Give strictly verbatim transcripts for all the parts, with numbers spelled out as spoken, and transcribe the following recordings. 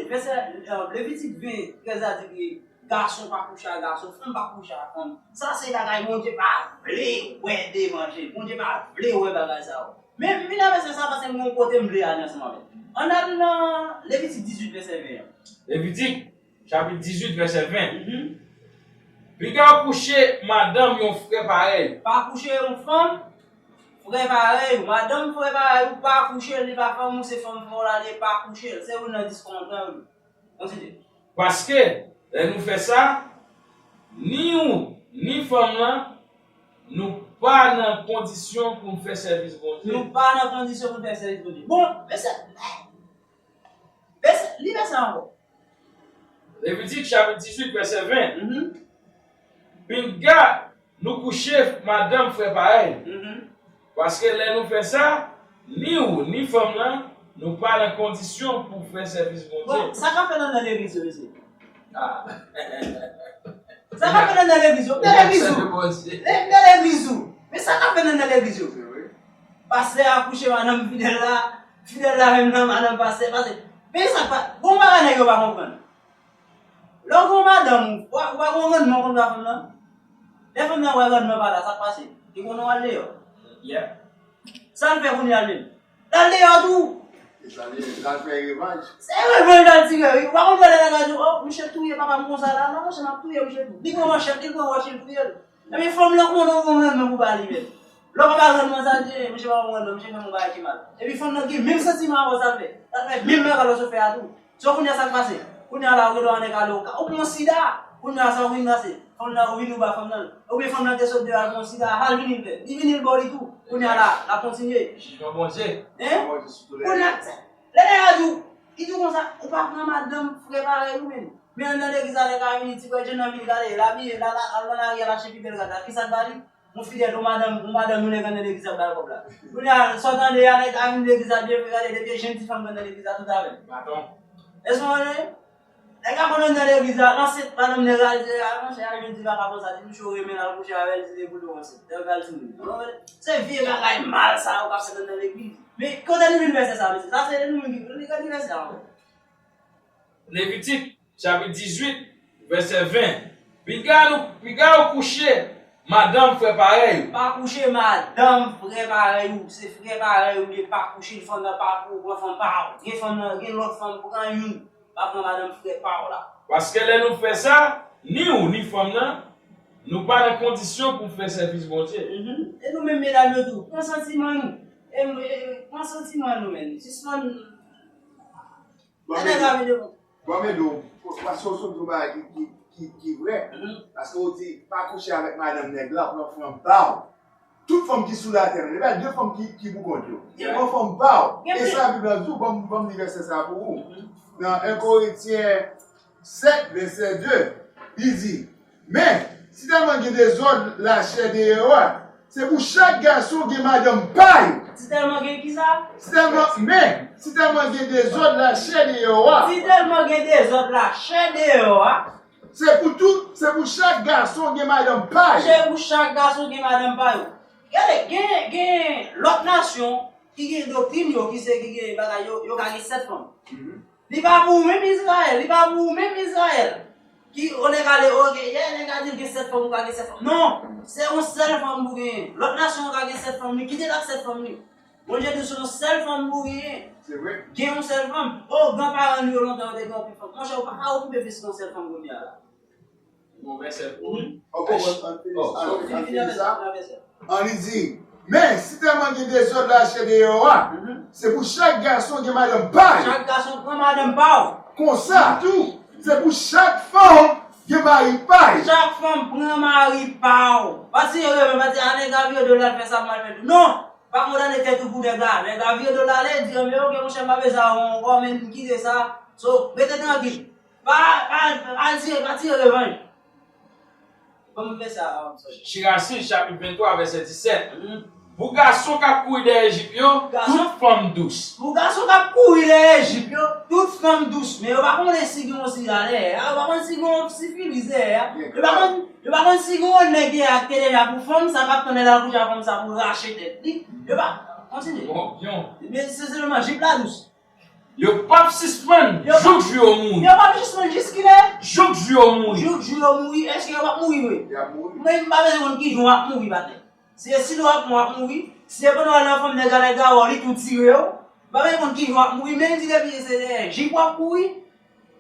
Vèsè, eh, Levitik ven, trèz la di ke gason pa kouche ak gason, fanm pa kouche ak fanm. Sa se bagay Bondye pa vle wè devan je l. Bondye pa vle wè bagay sa yo. Men m vin avè sa paske m gen yon kote m vle ale ansanm avè l. Ann al nan Levitik dizuit, vèsè ven an. Levitik, chapit dizuit, vèsè ven. Mhm. Piga w kouche madanm yon frè parèy. Pa kouche yon fanm, frè parèy ou. Madanm frè parèy ou, pa kouche l, li pa fanm ou, se fanm frè w la, li pa kouche l. Se youn nan dis kòmandman yo. Kontinye. Paske, lè nou fè sa, ni ou, ni fanm lan, nou pa nan kondisyon pou n fè sèvis Bondye. Nou pa nan kondisyon pou n fè sèvis Bondye. Bon, men se, men se, li men sa ankò. Levitik chapit dizuit, vèsè ven. Mhm. Pinga nou kouche madanm frè parèy. Mhm. Paske lè nou fè sa, ni ou, ni fanm lan, nou pa nan kondisyon pou fè sèvis Bondye. Bon, sa k ap fèt anndan legliz yo, mesye? Ah. Sa k ap fèt anndan legliz yo? Anndan legliz yo. Anndan legliz yo. Men sa k ap fèt anndan legliz yo. Pastè a kouche madanm fidèl la, fidèl la menm nan madanm pastè, pastè. Men sa k pa, gon bagay nèg yo pa konprann. Lè w gen yon madanm, ou pa, ou pa gen yon rannman konn ba fanm nan? Lè fanm nan wè rannman pa la, sa k pase? Li konnen w al deyò. Yeah. Sa l fè kounye a l menm? L al deyò tou. E sa li ye, l al fè revanj. Se revanj l al tire, wi. Ou pa konn wè lè nèg la di, "Oh, misye touye papa m konsa la." Non, monchè, m ap touye misye tou. Li pran manchèt, li pran wòch, li touye l. Ebyen, fanm lan konnen w gen rannman pou ba li menm. Lè w pa ba rannman sa, di, "Misye pa ban m rannman, misye fè m yon bagay ki mal." Epi fanm nan gen menm santiman avè w, sa l fè. Sa l fè menm bagay lòt ou fè a tou. So, kounye a sa k pase? Kounye a la, ou gen dwa nèg ale, ou ka, ou pran sida. Kounye a sa, ou vin pase. Fanm nan, ou vin ou ba fanm nan. Oubyen fanm nan te sot deyò al pran sida, al vini l fè. Li vini l ba w li tou. Kounye a la, l ap kontinye. Jijman Bondye. Hein? Kounye a, lè nèg la di w, li di w konsa, ou pa pran madanm frè parèy ou menm. Men anndan legliz la, nèg la vini, ti frè John nan vin gade, l abiye, l al, al nan lari, al achte pi bèl rad la. Kisa k ba li? Yon fidèl, yon madanm, yon madanm, yon nèg anndan legliz ap ba l kòb la. Kounye a, sa w tande a, nèg la vin legliz la, byen frekante, depi e jèn ti fanm k anndan legliz la, tout avè l. Baton. Èske w konnen? Nèg la konn anndan legliz la, nan sèt madanm nèg la, di, "Ah, monchè, al jwenn ti vakabon sa, di misye w renmen l, al kouche avè l, di se pou l ansent." Nèg la al sou li. Se vye bagay mal sa yo k ap fèt anndan legliz. Men kote nou vin vèsè sa, mesye? Sa se nou menm ki vin vèsè sa, ankò. Levitik, chapit dizuit, vèsè ven. Piga nou, piga w kouche madanm frè parèy ou. Pa kouche madanm frè parèy ou. Se frè parèy ou li ye, pa kouche l, fanm nan pa pou ou, pran fanm pa w. Gen fanm nan, gen lòt fanm, pran youn. Pa pran madanm frè pa w la. Paske lè nou fè sa, ni ou, ni fanm nan, nou pa nan kondisyon pou fè sèvis Bondye. Mhm. E nou menm medam yo tou, pran santiman nou. E, e, pran santiman nou menm. Sispann Bon, men, bon, men, bon, paske w sot yon bagay ki, ki, ki, ki vrè. Mhm. Paske w di, pa kouche avèk madanm nèg la, pran fanm pa w. Tout fanm ki sou latè, se pa de fanm ki, ki pou kont yo. Yeah. Pran fanm pa w. E sa Bib la di w, ban m, ban m li vèsè sa pou ou. Mhm. Nan en Korentyen sèt, vèsè de, li di, Men, sitèlman gen dezòd lachè deyò a, se pou chak gason gen madanm pa l. Sitèlman gen kisa? Sitèlman, men, sitèlman gen dezòd lachè deyò a. Sitèlman gen dezòd lachè deyò a. Se pou tout, se pou chak gason gen madanm pa l. Se pou chak gason gen madanm pa yo. Gade, gen, gen lòt nasyon ki gen doktrin yo, ki se ki gen bagay yo, yo ka gen sèt fanm. Mhm. Li pa pou ou menm Izrayèl, li pa pou ou menm Izrayèl. Ki, o nèg ale, oke, yè, nèg la di l gen sèt fanm, ou ka gen sèt fanm. Non, se yon sèl fanm pou genyen. Lòt nasyon yo ka gen sèt fanm, li kite l ak sèt fanm li. Bondye di w se yon sèl fanm pou genyen. Se vre. Gen yon sèl fanm. O, granparan nou yo lontan yo te gen anpil fanm. Monchè, ou pa ka okipe plis ke yon sèl fanm kounye a la. Bon, vèsè pou ou. Ok, bon, an fini, an fini sa. An li di, men, sitèlman gen dezòd lachè deyò a, se pou chak gason gen madanm pa l. Chak gason pran madanm pa w. Konsa tou, se pou chak fanm gen mari pa l. Chak fanm pran mari pa w. Pa tire revanj, pa di, a, nèg la vire do l al fè sa, m al fè tou. Non! Pa kondane tèt ou pou nèg la. Nèg la vire do l ale, di, men oke, monchè, m pa bezwen avè w ankò, men m kite sa. So, rete trankil. Pa, pa, pa tire, pa tire revanj. Ban m fè sa, ah, I'm sorry. Chirasi, chapit venntwa, vèsè disèt. Mhm. Pou gason k ap kouri dèyè jip yo, tout fanm dous. Pou gason k ap kouri dèyè jip yo, tout fanm dous. Men yo pa konnen si gen yon sida dèyè a, yo pa konn si gen yon sifilis dèyè a. Yo pa konn, yo pa konn si gen yon nèg dèyè a ki te deja pou fanm sa, k ap tann lè l al kouche ak fanm sa pou rache tèt li. Yo pa, kontinye. Bon, byen. Men se sèlman jip la dous. Yo p ap sispann jouk jou yo mouri. Yo p ap sispann jiskilè? Jouk jou yo mouri. Jouk jou yo mouri. Èske yo p ap mouri vre? Y ap mouri. Mwen, m pa bezwen konn ki jou w ap mouri, patnè. Si se si w ap, w ap mouri. Si se pandan w al nan fanm nèg la, nèg la wè w, li tou tire w. M pa bezwen konn ki jou w ap mouri, men m di depi se dèyè jip w ap kouri,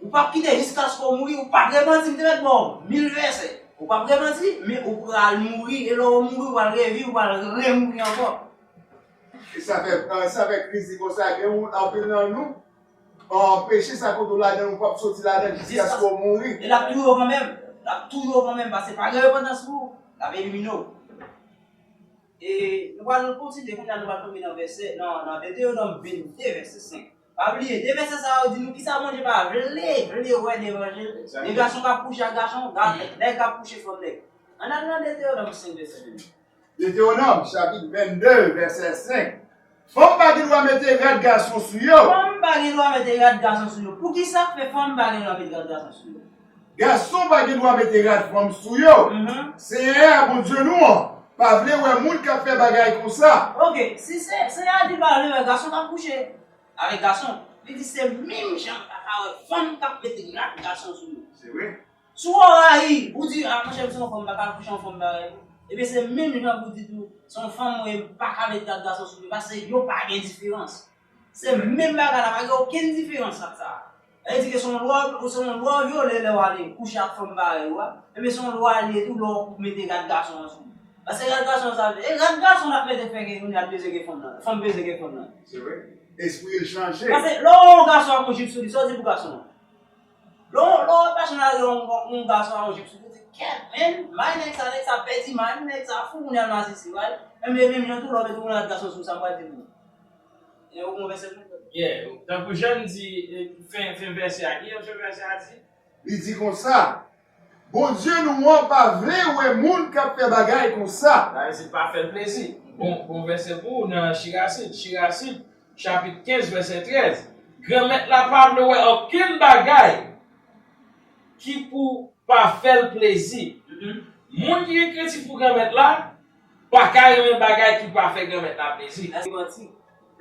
ou p ap kite jiskaske w mouri, ou p ap repanti, m te mèt ba w mil vèsè. Ou p ap repanti, men ou pral mouri, e lè w mouri, ou pral reviv, ou pral remouri ankò. E sa fè, e sa fè Kris di konsa, gen yon anpil nan nou, an peche sa kote w ladan l, ou p ap soti ladan l jiskaske w mouri. E l ap touye w kanmenm. L ap touye w kanmenm, paske pa gen repantans pou ou. L ap elimine w. E nou pral kontinye kounye a, nou pral tonbe nan vèsè, nan, nan Detewonòm vennde, vèsè senk. Pa bliye, de vèsè sa yo di nou kisa Bondye pa vle, vle wè nan levanjil. Egzakteman. De gason k ap kouche ak gason, ga-, nèg k ap kouche fanm nèg. Ann al nan Detewonòm senk, vèsè vennde. Detewonòm, chapit vennde, vèsè senk. Fanm pa gen dwa mete rad gason sou yo. Fanm pa gen dwa mete rad gason sou yo. Poukisa k fè fanm pa gen dwa mete rad gason sou yo? Gason pa gen dwa mete rad fanm sou yo. Mhm. Senyè a, Bondye nou an, pa vle wè moun k ap fè bagay konsa. Ok, si se, Senyè a di l pa vle wè gason k ap kouche avèk gason, li di se menm jan l pa ka wè fanm k ap mete rad gason sou yo. Se vre. Si w rayi, ou di, a, monchè, m se yon fanm, m pa ka kouche yon fanm parèy mwen. Ebyen, se menm jan pou di tou, se yon fanm, mwen, m pa ka mete rad gason sou li, paske yo pa gen diferans. Se menm bagay la, pa gen okenn diferans ant sa. Sa vle di ke se yon lwa, se yon lwa w vyole lè w ale kouche ak fanm parèy ou a. Ebyen, se yon lwa li ye tou lè w mete rad gason an sou li. Paske rad gason an sa vle, e rad gason l ap mete fè ke kounye a l bezwen gen fanm nan. Fanm bezwen gen fanm nan. Se vre. Espri l chanje. Paske lè w wè yon gason ak yon jip sou li, sa w di pou gason an? Lè w, lè w ap mache nan lari, yon, yon gason ak yon jip sou li, ou di, "Kèt, men, may nèg sa, nèg sa pèdi may, nèg sa fou, kounye a l masisi, right?" Ebyen, menm jan tou, lè w mete yon lòt gason sou sa, m pral di pou ou. E ou konn vèsè tou? Yeah, tankou Jàn di, e, fen, fen vèsè a, ki jan fen vèsè a di? Li di konsa, Bondye nou an pa vle wè moun k ap fè bagay konsa. Sa vle di pa fè l plezi. Bon, bon vèsè pou ou nan Chirasid. Chirasid, chapit kenz, vèsè trèz. Granmèt la pa vle wè okenn bagay ki pou pa fè l plezi. Mhm. Moun ki gen krenti pou Granmèt la pa ka renmen bagay ki pa fè Granmèt la plezi. Lè w repanti,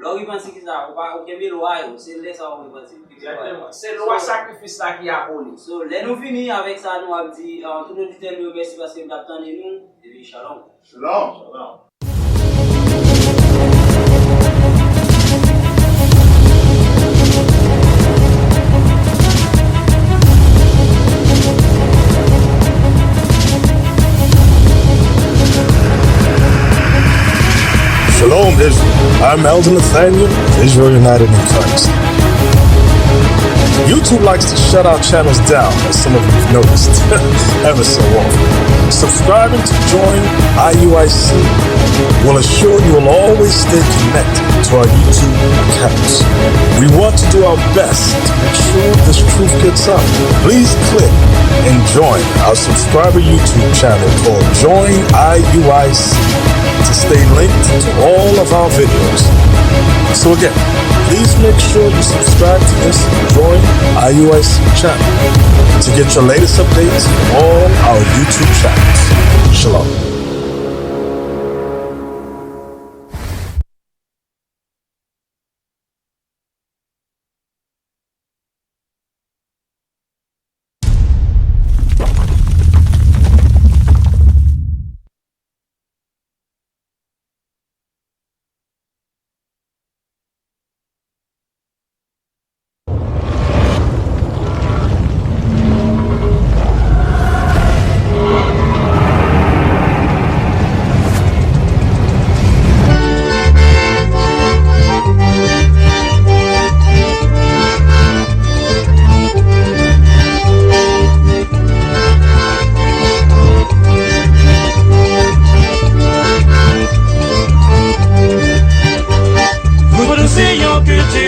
lè w repanti, kisa, ou pa, ou kenbe lwa yo, se lè sa w repanti. Egzakteman. Se lwa sakrifis la ki aboli. So, lè nou fini avèk sa, nou ap di, uh, tout oditè nou yo mèsi paske yo t ap tande nou, epi shalom. Shalom. Shalom. Shalom, Israel. I'm Elder Nathaniel, Israel United in Christ. YouTube likes to shut our channels down, as some of you've noticed, ever so often. Subscribing to Join I U I C will assure you will always stay connected to our YouTube accounts. We want to do our best to make sure this truth gets out. Please click and join our subscriber YouTube channel called Join I U I C to stay linked to all of our videos. So again, please make sure you subscribe to this Join I U I C channel to get your latest updates from all our YouTube channels. Shalom. Vodou se yon kilti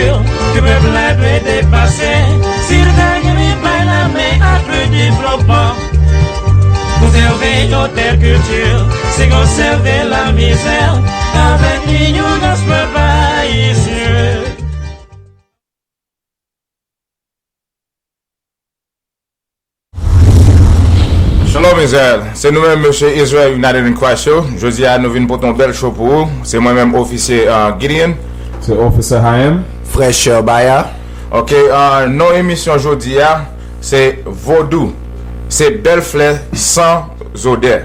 ke pèp la dwe depase. Si l ta gen bay lamen ak le devlopman, konsève yon tèl kilti, se konsève lamizè avèk linyonans pèp ayisyen. Shalom Israel, se nou menm mesye Israel United in Christ yo. Jodi a nou vin pote yon bèl show pou ou. Se mwen menm ofisye, uh, Gideon. Se Officer Haim. Frè Sherbaya. Ok, euh, non emisyon jodi a, se Vodou. Se bèl flè san zodè.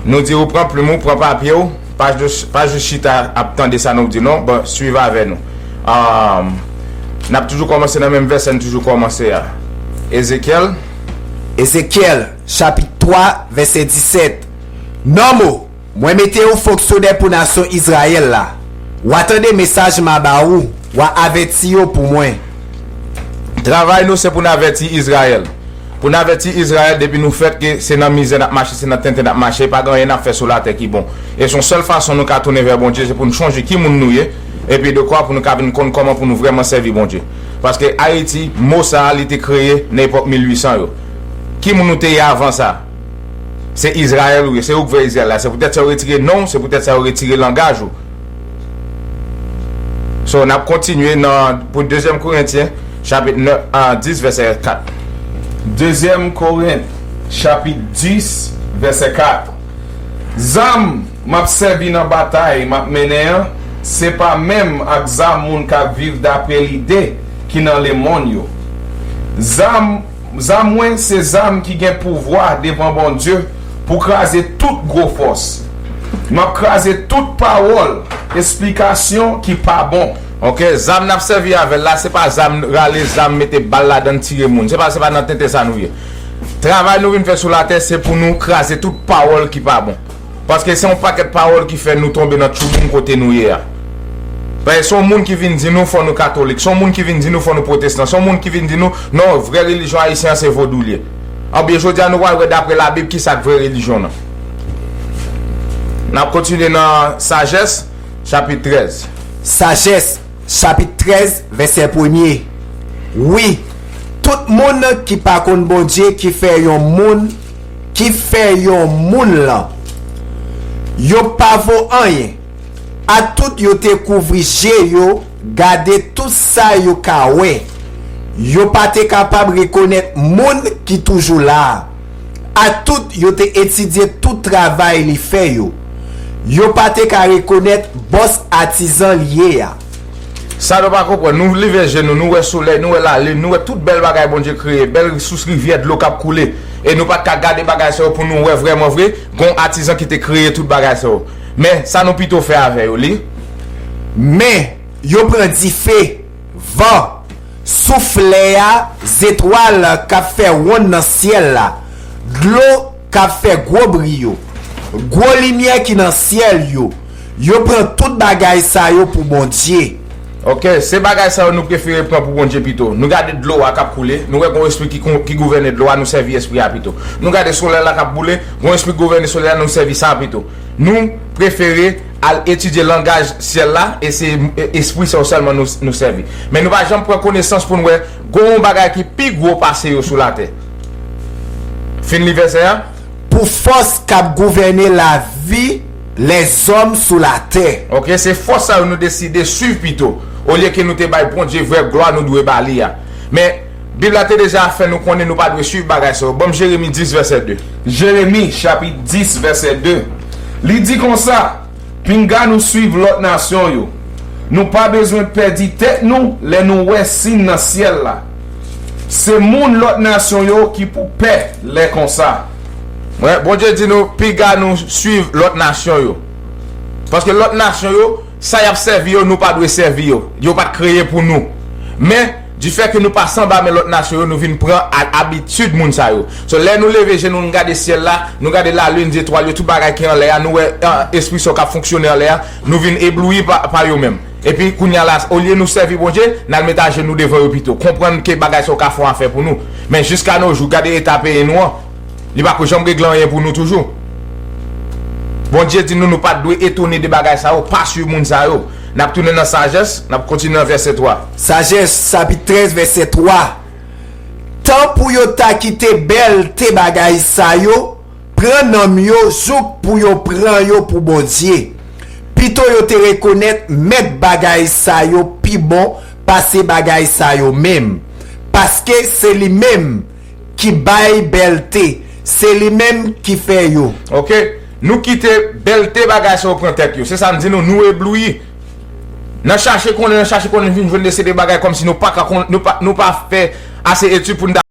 Nou di ou pran plim ou, pran papye w, pa jis, pa jis chita ap tande sa nou di non, bon, swiv avè nou. Euh, n ap toujou kòmanse nan menm vèsè n toujou kòmanse a. Ezekyèl. Ezekyèl, chapit twa, vèsè disèt. Nonm ou, mwen mete ou fonksyonè pou nasyon Izrayèl la. W a tande mesaj m a ba ou, w a avèti yo pou mwen. Travay nou se pou n avèti Izrayèl. Pou n avèti Izrayèl depi nou fèt ke se nan mizè n ap mache, se nan tenten n ap mache, pa gen anyen n ap fè sou latè ki bon. E se yon sèl fason nou ka tounen vè Bondye, se pou n chonje ki moun nou ye, epi dekwa pou nou ka vin konn kòman pou nou vrèman sèvi Bondye. Paske Ayiti, mo sa a, li te kreye nan epòk mil uit san yo. Ki moun nou te ye avan sa? Se Izrayèl ou ye, se ou k vrè Izrayèl la. Se poutèt sa yo retire non w, se poutèt sa yo retire langaj ou. So, n ap kontinye nan, pou dezyèm Korentyen, chapit nèf, a, dis, vèsè kat. Dezyèm Korent, chapit dis, vèsè kat. Zam m ap sèvi nan batay m ap mennen an, se pa menm ak zam moun k ap viv dapre lide ki nan lemonn yo. Zam, zam mwen se zam ki gen pouvwa devan Bondye pou kraze tout gwo fòs. M ap kraze tout pawòl, esplikasyon ki pa bon. Ok, zam n ap sèvi avè l la, se pa zam rale zam, mete bal ladan l, tire moun. Se pa, se pa nan tenten sa nou ye. Travay nou vin fè sou latè, se pou nou kraze tout pawòl ki pa bon. Paske se yon pakèt pawòl ki fè nou tonbe nan tchouboum kote nou ye a. Paske se yon moun ki vin di nou fò nou katolik, se yon moun ki vin di nou fò nou pwotestan, se yon moun ki vin di nou non, vrè relijyon ayisyen an se vodou l ye. Anben, jodi a nou pral wè dapre Labib kisa k vrè relijyon nan. N ap kontinye nan Sajès, chapit trèz. Sajès, chapit trèz, vèsè premye. Wi, tout moun ki pa konn Bondye ki fè yon moun, ki fè yon moun lan, yo pa vo anyen. Atout yo te kouvri je yo, gade tout sa yo ka wè. Yo pa te kapab rekonèt moun ki toujou la a. Atout yo te etidye tout travay li fè yo. Yo pa te ka rekonèt bòs atizan li ye a. Sa nou pa konprann, nou leve je nou, nou wè solèy, nou wè lalin, nou wè tout bèl bagay Bondye kreye, bèl sous rivyè dlo k ap koule. E nou pa t ka gade bagay sa yo pou nou wè vrèman vre, gon atizan ki te kreye tout bagay sa yo. Men, sa nou pito fè avè yo, li. Men, yo pran dife, van, souf lè a, zetwal k ap fè wonn nan syèl la, dlo k ap fè gwo bri yo, gwo limyè ki nan syèl yo, yo pran tout bagay sa yo pou Bondye. Ok, se bagay sa yo nou prefere pran pou Bondye pito. Nou gade dlo a k ap koule, nou wè gon espri ki, kon- ki gouvène dlo a, nou sèvi espri a pito. Nou gade solèy la k ap boule, gon espri k gouvène solèy la, nou sèvi sa pito. Nou prefere al etidye langaj syèl la, e se e- espri sa yo sèlman nou, nou sèvi. Men nou pa janm pran konesans pou n wè gon bagay ki pi gwo pase yo sou latè. Fin li vèsè a. Pou fòs k ap gouvène lavi lèzòm sou latè. Ok, se fòs sa yo nou deside swiv pito, olye ke nou te bay Bondye vrè glwa nou dwe ba li a. Men, Bib la te deja fè nou konnen nou pa dwe swiv bagay sa yo. Ban m Jeremi dis, vèsè de. Jeremi, chapit dis, vèsè de. Li di konsa, pinga nou swiv lòt nasyon yo. Nou pa bezwen pèdi tèt nou lè nou wè siy nan syèl la. Se moun lòt nasyon yo ki pou pè lè konsa. Wè, Bondye di nou, piga nou swiv lòt nasyon yo. Paske lòt nasyon yo, sa y ap sèvi yo, nou pa dwe sèvi yo. Yo pa t kreye pou nou. Men, difè ke nou pa sanba men lòt nasyon yo, nou vin pran a- abitid moun sa yo. So, lè nou leve je nou, nou gade syèl la, nou gade lalin, zetwal yo, tout bagay ki anlè a, nou wè, ah, espri sa yo k ap fonksyone anlè a, nou vin eblouyi pa, pa yo menm. Epi, kounye a la, olye nou sèvi Bondye, n al met ajenou devan yo pito. Konprann ke bagay sa yo ka fè yon afè pou nou. Men jiska no jou, gade eta peyi nou an. Li pako janm regle anyen pou nou toujou. Bondye di nou, nou pa t dwe etone de bagay sa yo, pa swiv moun sa yo. N ap tounen nan Sajès, n ap kontinye nan vèsè twa. Sajès, chapit trèz, vèsè twa. Tan pou yo ta kite bèlte bagay sa yo, pran nanm yo jouk pou yo pran yo pou Bondye. Pito yo te rekonèt mèt bagay sa yo pi bon pase bagay sa yo menm. Paske se li menm ki bay bèlte, se li menm ki fè yo. Ok, nou kite bèlte bagay sa yo pran tèt yo. Se sa m di nou, nou eblouyi. Nan chache konnen, nan chache konnen, vin jwenn de seri de bagay kòmsi nou pa ka konn, nou pa, nou pa fè ase etid pou n ta